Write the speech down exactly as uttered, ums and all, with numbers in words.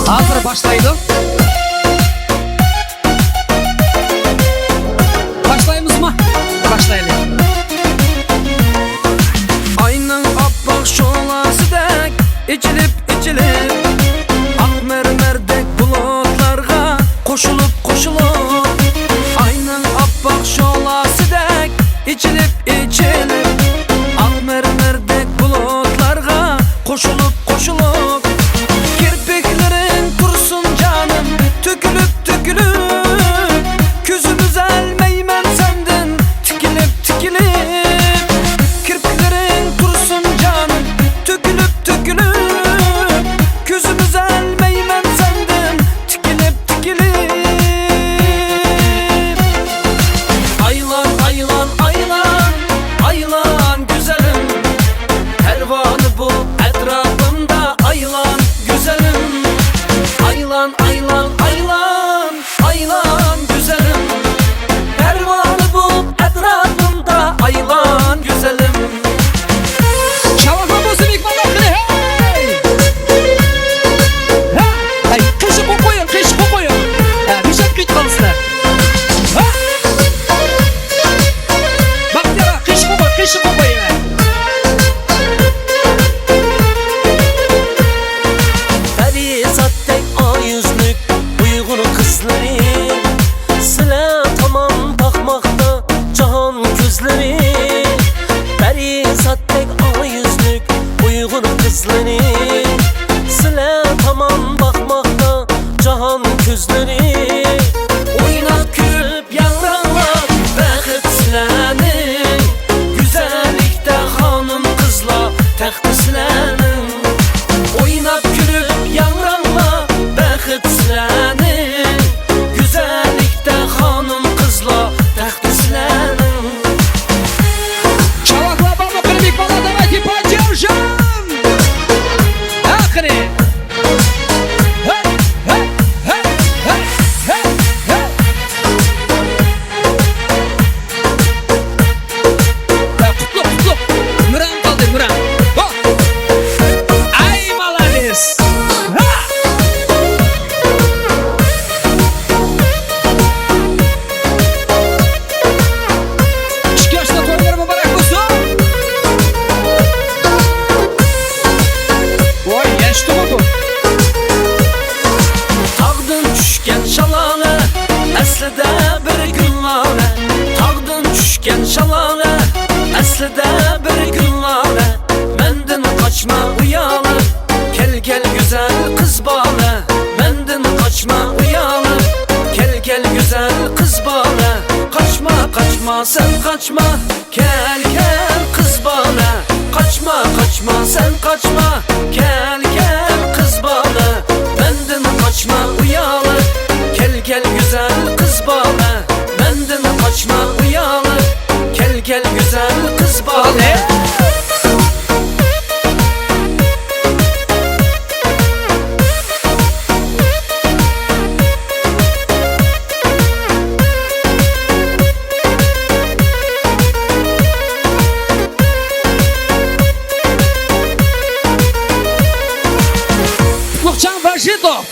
ھازىر باشلايدۇ. باشلايمىزمۇ؟ باشلايلى. ئاينىڭ ئاپئاق شولاسىدەك ئېچىلىپ، ئېچىلىپ، ئاق مەرمەردەك بۇلۇتلارغا قوشۇلۇپ، قوشۇلۇپ. ئاينىڭ ئاپئاق شولاسىدەك ئېچىلىپ، ئېچىلىپ، ئاق مەرمەردەك بۇلۇتلارغا قوشۇلۇپ، قوشۇلۇپ. كىرپىكلىرىڭ تۇرسۇن جانىم، تۆكۈلۈپ، تۆكۈلۈپ. كۆزۈم ئۈزەلمەيمەن سەندىن، تىكىلىپ، تىكىلىپ. كىرپىكلىرىڭ تۇرسۇن جانىم، تۆكۈلۈپ، تۆكۈلۈپ. كۆزۈم ئۈزەلمەيمەن سەندىن، تىكىلىپ، تىكىلىپ. ئايلان، ئايلان، ئايلان، ئايلان گۈزەلىم. پەرۋانە بول ئەتراپىمدا ئايلان گۈزەلىم. ئايلان، ئايلان، ئايلان، ئايلان گۈزەلىم. پەرۋانە بول ئەتراپىمدا ئايلان گۈزەلىم. شاۋاقلار بولسۇن مېھمانلار، قېنى، ھەي! ھە! ھەي، قېشىق قويۇڭ، قېشىق قويۇڭ. ھە، بېشەپ كېتىپ قالىسىلەر. ھە! بەختىيار، قېشىق قوي، قېشىق قوي. پەرىزاتتەك ئاق يۈزلۈك ئۇيغۇر قىزلىرى، سىلەر تامان باقماقتا جاھان كۆزلىرى. پەرىزاتتەك ئاق يۈزلۈك ئۇيغۇر قىزلىرى، سىلەر تامان باقماقتا جاھان كۆزلىرى. ئويناپ كۈلۈپ ياڭراڭلار بەخت سىلەرنىڭ، گۈزەللىكتە خانىم قىزلار تەختى سىلەرنىڭ. ئويناپ كۈلۈپ ياڭراڭلار بەخت سىلەرنىڭ، گۈزەللىكتە خانىم قىزلار تەختى سىلەرنىڭ. چاۋاكلار بارمۇ؟ قېنى مېھمانلار، давайте поддержим! ھە، قېنى! ھە، ھە، ھە، ھە، ھە، ھە. ھە، قۇتلۇق، قۇتلۇق. مۈرەڭ قالدى، مۈرەڭ. ھو! ئەي، مالادېس! ھا! ئىككى ياشلار تويلىرى مۇبارەك بولسۇن! ۋاي، يەشتىمۇ بۇ؟ تاغدىن چۈشكەن شالالە، ئەسلىدە بىر گۈللالە. تاغدىن چۈشكەن شالالە، ئەسلىدە بىر گۈللالە. مەندىن قاچما ئۇيالىپ، كەل، كەل، گۈزەل قىز بالە. مەندىن قاچما ئۇيالىپ، كەل، كەل، گۈزەل قىز بالە. قاچما، قاچما، سەن قاچما. كەل، كەل، قىز بالە، قاچما، قاچما، سەن قاچما. كەل، كەل، قىز بالە، مەندىن قاچما ئۇيالىپ. كەل، كەل، گۈزەل قىز بالە، مەندىن قاچما ئۇيالىپ. كەل، كەل، گۈزەل قىز بالە. قۇتلۇقجان باشىتوف.